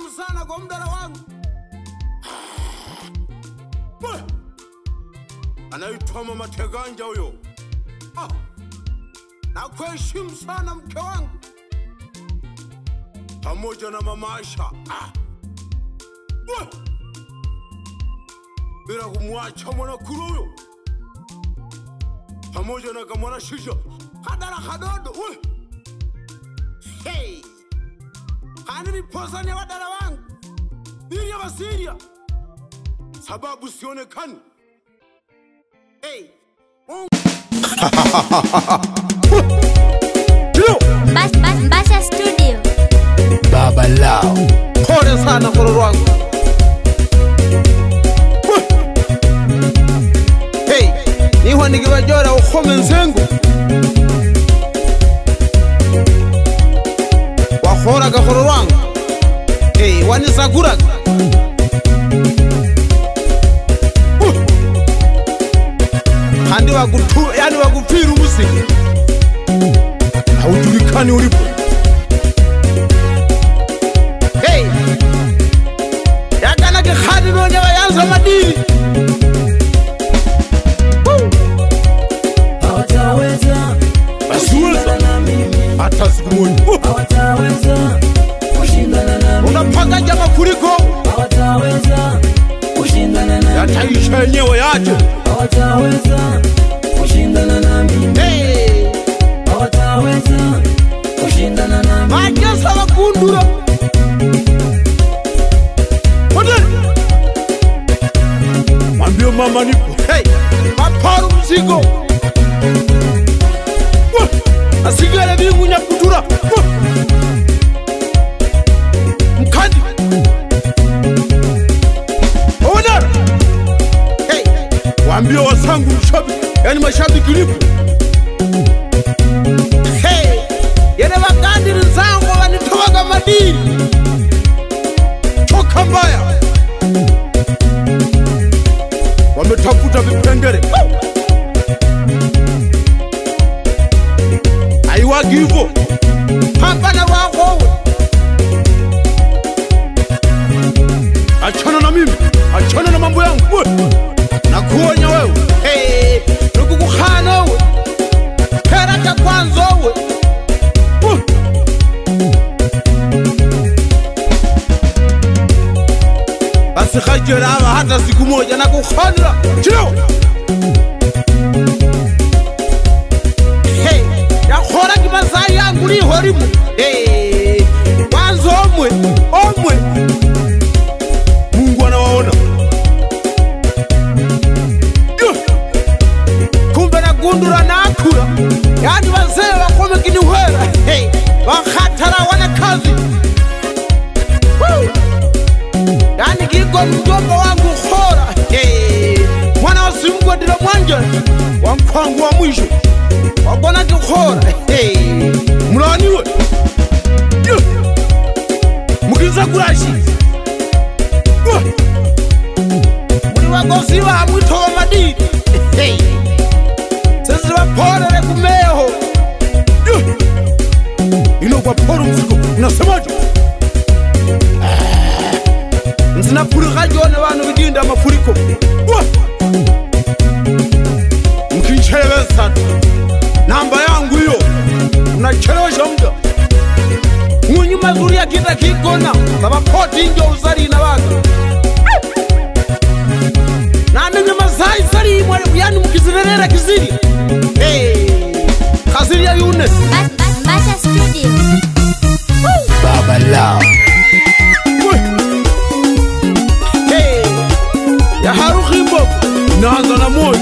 Salamu sana kwa mdala wangu. Anaitwa Mama Teganja huyo. Na kuheshimu sana mke wangu. Pamoja na Mama Asha. Bila kumwacha mwana kuru huyo. Pamoja na kamwana shisha. Hadara hadodo. Hey. Hani miposa ni wadara wangu. Niria wasiria. Sababu sionekani. Hey. Mbasha Studio. Baba Lao. Pole sana kororo wangu. Hey, niho nikiwajora ukhome nzengu. Wakhora ka kororo wangu. Hey, wanisakura. Handi wakutu, yani wakupiru musiki. Haujulikani ulipo. Hey. Yakana ke khadi no nyawa yanza madini. Hawataweza. Basiweza. Hata siku moja. Hawataweza kushindana na mimi. Unapanga jamaa kuliko. Hawataweza kushindana na mimi. Yataisha yenyewe yaje. Hawataweza kushindana na mimi. Hey. Hawataweza kushindana na mimi. Majesa wakundura. Mwambie mama nipo. Hey, maparu mzigo. Asigale bingu nyakutura. Mkandi. Owner. Hey, waambie wasangu mshabiki, yani mashabiki lipo. Hey, yene wakandi nzangu wanitoka madini. Choka mbaya. Wametafuta vipengele. Haiwagi hivyo. Pambana wako. Achana na mimi, achana na mambo yangu. Nakuonya wewe. Hey, nukukukhana wewe. Peraka kwanza wewe. Basi khajera hata siku moja na kukhonra. Chio. Hey, yakhora kimasai yangu li horimu. Hey, kwanza omwe, omwe. Mungu anawaona. Kumbe na gundura na akura. Yani wazee wakome kinihwera. Hey, wakhatara wana kazi. Woo. Yani kiko mjomba wangu khora. Hey, mwana wasimgwa ndilo mwanja. Wa mkwangu wa mwisho. Wabona kikhora. Hey, mlaaniwe. Mukiza kurashi. Muri wagosi wa mwito wa madini. Hey. Sisi waporere kumeho. Ino kwa poro mzigo. Unasemaje? Nsinapurika jone wanu vidinda mafuriko. Mkinchelewesa namba yangu hiyo. Unachelewesha muda. Munyu mazuri ya kita kikona. Sabapoti njo usari na waka. Na ninyo mazai sari mwale yani mkizirerera kiziri. Hey, kaziri ya Yunes. Mbasha Studio. Baba Lao. Hey, ya harukhimbo. Naanza na moyo.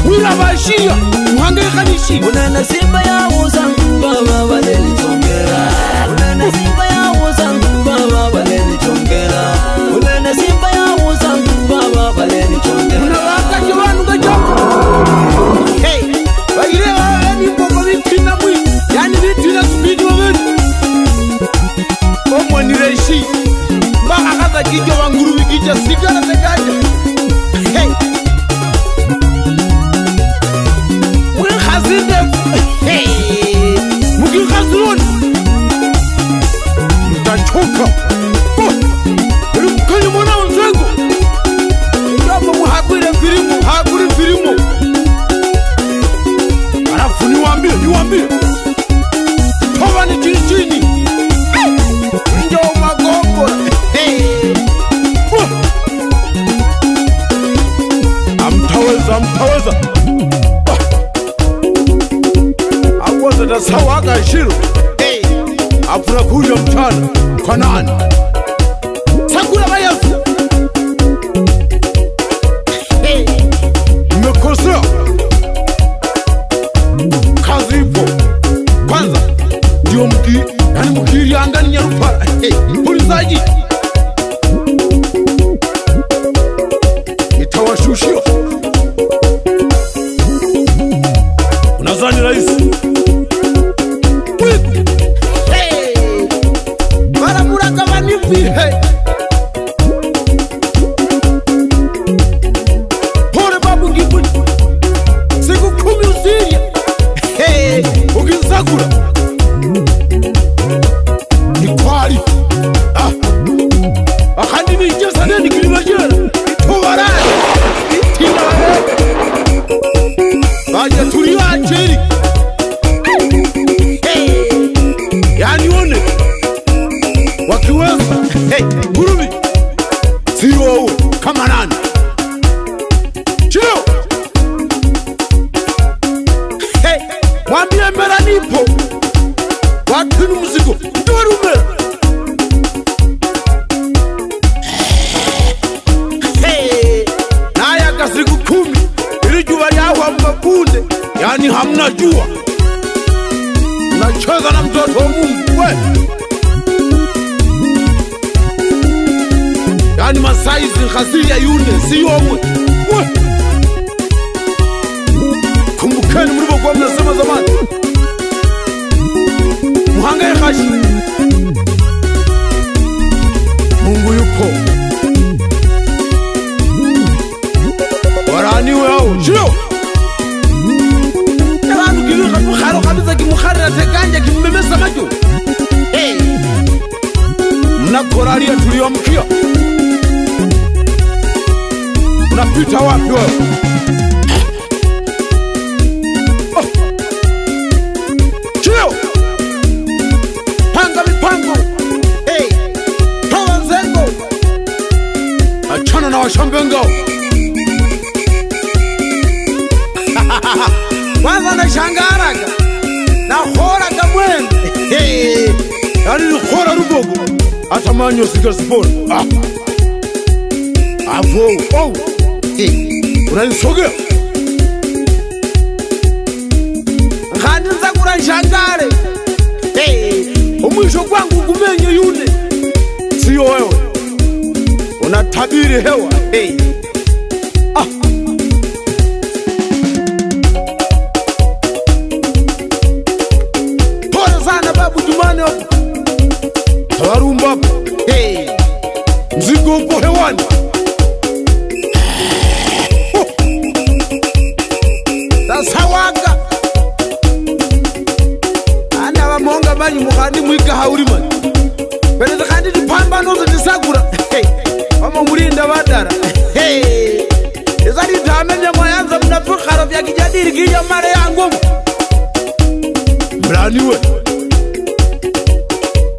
Wila bashia, muhangaikanishi. Unana simba ya uzangu baba walenichongera. Unana simba ya uzangu baba walenichongera. Unana simba ya uzangu baba walenichongera. Unawaka jiwanu gajoko. Hey, bagiri Mwambie toba ni chini chini. Njo magombo. Amtaweza, amtaweza. Akwaza tasawaga shiru. Afuna kuja mchana kwa nani? Sakura bayafu. Mmekosea. Kazi ipo. Kwanza ndio mki, yani mkiri angani nyarupara. Pulizaji. Nitawashushia. Unadhani rais? Pole babu ngibuni. Siku 10 usiria. Ukinsakura ni kwali. Akandi ni jesa neni kilimajera. Tuwarani. Itina wale. Baja tulia acheri. Yani one wakiweza Gurubi sio kama nani. Chio. Mwambie mera nipo. Wakinu mzigo ndorume. Naya kasiku 10 ili jua lyawa mabunde. Yani hamna jua. Unacheza na mtoto wa Mungu we. Yani masaizi khasiya yune si yomwe. Kumbukeni mlivyokuwa mnasema zamani. Muhangaye khashi. Mungu yupo. Waraniwe hao. Chio. Abantu kiluka bukharo kabisa kimukharira tekanja kimmemesa macho. Mnakoralia tuliyomkia. Unapita wapi wewe? Chio. Panga mipango. Toa nzengo. Achana na washambengao. Kwanza nashangaraga. Na hora kamwende. Yani ni hora rubogo. Hata manyo sigasipona. Avo. Oh. Unanisogea. Khandi nzakura nshangare. Omwisho kwangu kumenye yune. Sio wewe. Unatabiri hewa. Pole sana babu Jumane hapo. Tawarumba hapo. Mzigo upo hewani. Tasawaga. Ana bamonga banyu mukhandi mwika hauri man. Bene khandi dipambano zitisakura. Wama mulinda badara. Ezali tamenya mwayanza mnafukharo vya kijadili kija mare yangu. Mlaniwe.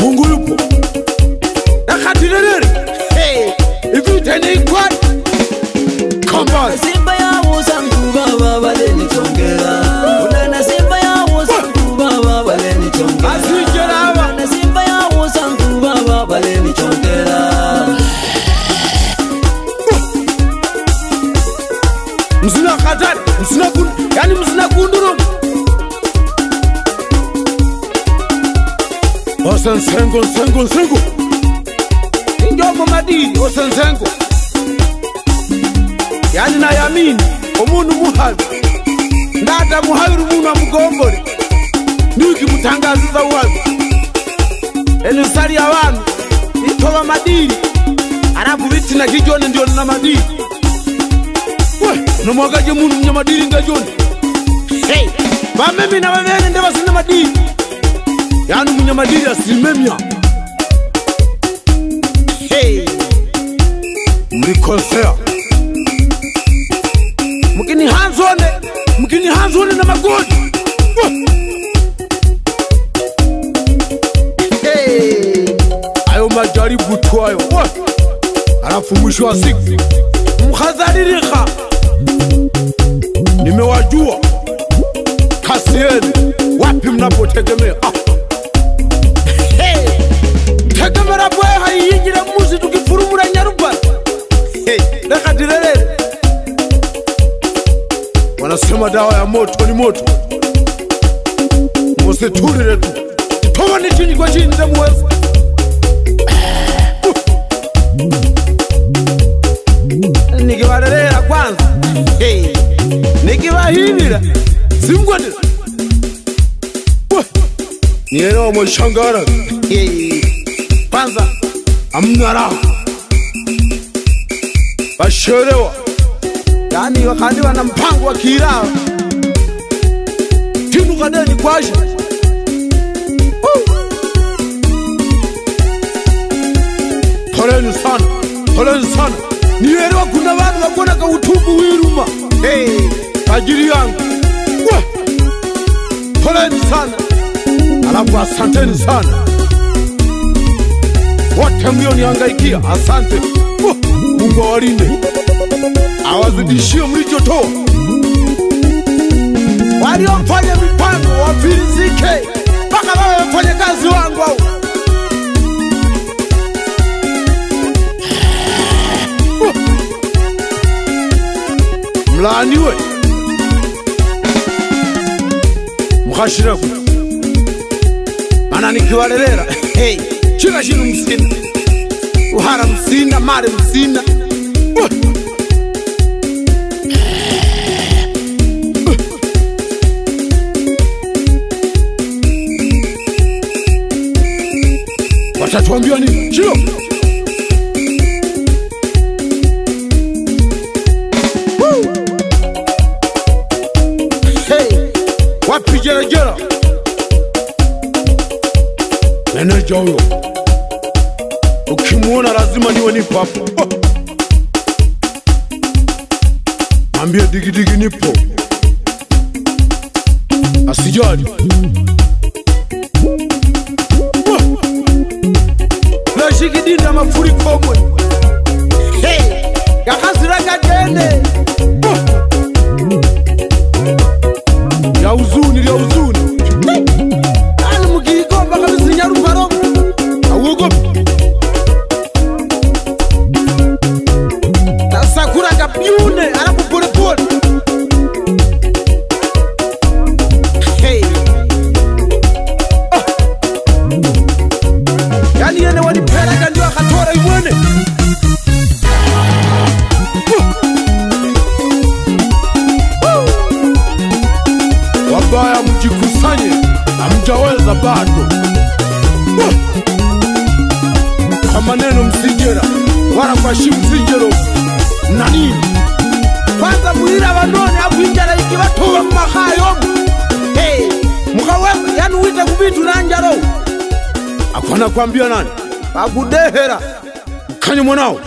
Mungu yupo. Nakhatirere. Ivite ni kwani. Kambali. Simba ya uzangu baba walenichongera. Unana simba ya uzangu baba walenichongera. Asijera Unana simba ya uzangu baba walenichongera. Mzina khatari, mzina kun, yani mzina kunduru. Osensengo, nsengo, nsengo. Njomo madini, osensengo. Yani na yamini, omunu muhabi. Ndata muhabiru munu amugombole. Niki mutangaziza uwazi. Enisali ya wanu, itoba madini. Arabu viti na kijone ndio na madini. We, nomwagaje munu mnyamadini ngajone. Bamemi na bamene ndeba sina madini. Yani mnyamadini asimemia. Mlikosea. Mkini hanzone na magodi. Majaribu tu hayo. Alafu mwisho wa siku mkhadhalilika. Nimewajua kasi yenu wapi mnapotegemea. Hey, tegemera bwe hayingira muzi tukifurumura Nyarupara. Hey, reka direre. Wanasema dawa ya moto ni moto. Musitulire tu. Toa ni chini kwa chini ndemuweza. Nikiwarelera kwanza. Hey, nikiwahimira simgwandira. Nielewa mwashangara. Hey, kwanza amna raha. Basherewa. Yani wakandi wana mpango wa kirao. Timu kadeni kwasha. Poleni sana, poleni sana. Nielewa kuna watu wakona ka utumbu wiruma. Hey, ajili yangu. Poleni sana. Alafu asanteni sana. Wote mlioniangaikia, asante. Mungu awalinde. Awazidishie mlichotoa. Waliofanya mipango wafilisike. Mpaka wawe wafanya kazi wangu hao. Mlaaniwe. Mkhashiraku. Mana nikiwalelera. Hey, chila shinu msina. Uhara msina, mare msina. Watatuambia nini? Chilo. Hey, wapi jera jera? Meneja huyo. Ukimuona lazima niwe nipo hapo. Mwambie digi digi nipo. Asijali. Shikidinda mafuriko mwe. Hey, yakaziraga dende. Ya huzuni, ya huzuni. Ani mukigomba kabisa Nyarupara. Auogopi. Tasakura kapyune alafu pole pole. Hey. Yani yene walipera ndio akatora imwene. Wabaya mjikusanye, hamjaweza bado. Kwa maneno msijera, wala kwa shimu msijero. Na nini? Kwanza muira wanone afu injara ikiwatoa mmahayo. Hey, mukaweza yani uite kubitu na njaro. Akwana kuambia nani? Bakudehera. Mkanye mwanao.